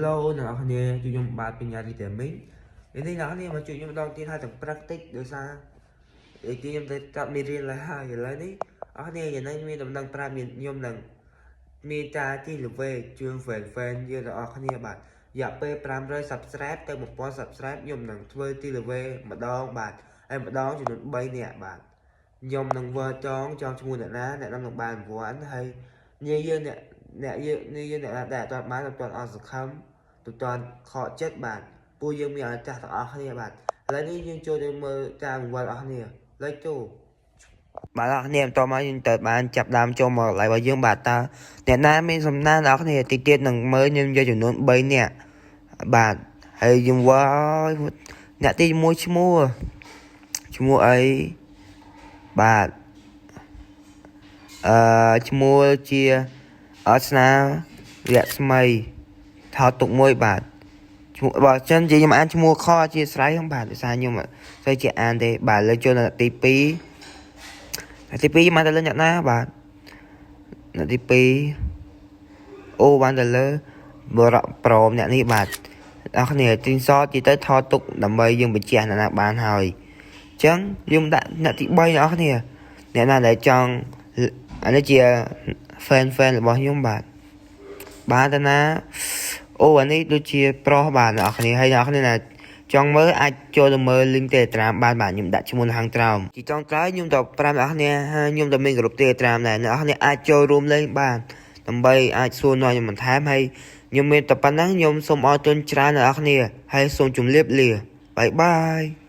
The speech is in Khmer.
Hello អ្នកនរគ្នាជួយខ្ញុំបាទបញ្ញារីតែមីងនេះអ្នកនរគ្នាមកជួយខ្ញុំម្ដងទៀតហើយទាំងព្រឹកតិចដោយសារអីទីខ្ញុំទៅកាត់មេរៀនឡើយហើយឥឡូវនេះអស់គ្នាយ៉ាងនេះមានដំណឹងប្រាប់មានខ្ញុំនឹងមានការទីល្វេជូន fan fan យើងទាំងអស់គ្នាបាទរយៈពេល500 subscribe ទៅ1000 subscribe ខ្ញុំនឹងធ្វើទីល្វេម្ដងបាទហើយម្ដងចំនួន3នាក់បាទខ្ញុំនឹងវើចងចងឈ្មោះអ្នកណាអ្នកនោះនឹងបានរង្វាន់ហើយញ៉េយើងអ្នកអ្នកយើងនេះយើងអ្នកណាដែលអត់បានអត់ទាន់អស់សង្ឃឹម ទៅតាន់ខកចិត្តបាទពួកយើងមានឱកាសទាំងអស់គ្នាបាទឥឡូវនេះយើងចូលទៅមើលការរង្វាន់អស់គ្នាលេខចូលបាទអរគ្នាបន្តមកយើងទៅបានចាប់ដើមចូលមកឡៃរបស់យើងបាទតើអ្នកណាមានសំណាងអ្នកគ្នាតិចទៀតនឹងមើលខ្ញុំយកចំនួន3នាក់បាទហើយយើងវល់អ្នកទី1ឈ្មោះឈ្មោះអីបាទអឺឈ្មោះជាអស្នារស្មី ថតទុកមួយបាទឈ្មោះបើចឹងនិយាយខ្ញុំអានឈ្មោះខអជាស្រ័យហ្នឹងបាទដោយសារខ្ញុំអត់សូវជាអានទេបាទលើចូលដល់ទី2អ្នកទី2មកទៅលើអ្នកណាបាទអ្នកទី2អូបានទៅលើបរៈប្រមអ្នកនេះបាទអ្នកគ្នាទីសទីទៅថតទុកដើម្បីយើងបញ្ជាក់អ្នកណាបានហើយអញ្ចឹងយើងដាក់អ្នកទី3អ្នកគ្នាអ្នកណាដែលចង់អានេះជា fan fan របស់ខ្ញុំបាទបានទៅណា អូអានេះដូចជាប្រុសបាទអ្នកនរគ្នាហើយអ្នកនរគ្នាណាចង់មើលអាចចូលទៅមើល link Telegram បានបាទខ្ញុំដាក់ឈ្មោះនៅខាងក្រោមជាចុងក្រោយខ្ញុំទៅប្រាប់អ្នកនរគ្នាហើយខ្ញុំទៅមានក្រុម Telegram ដែរអ្នកនរគ្នាអាចចូលរួមលេងបានដើម្បីអាចសួរនាំខ្ញុំបន្ថែមហើយខ្ញុំមានតែប៉ុណ្ណឹងខ្ញុំសូមអរគុណច្រើនអ្នកនរគ្នាហើយសូមជម្រាបលា bye bye.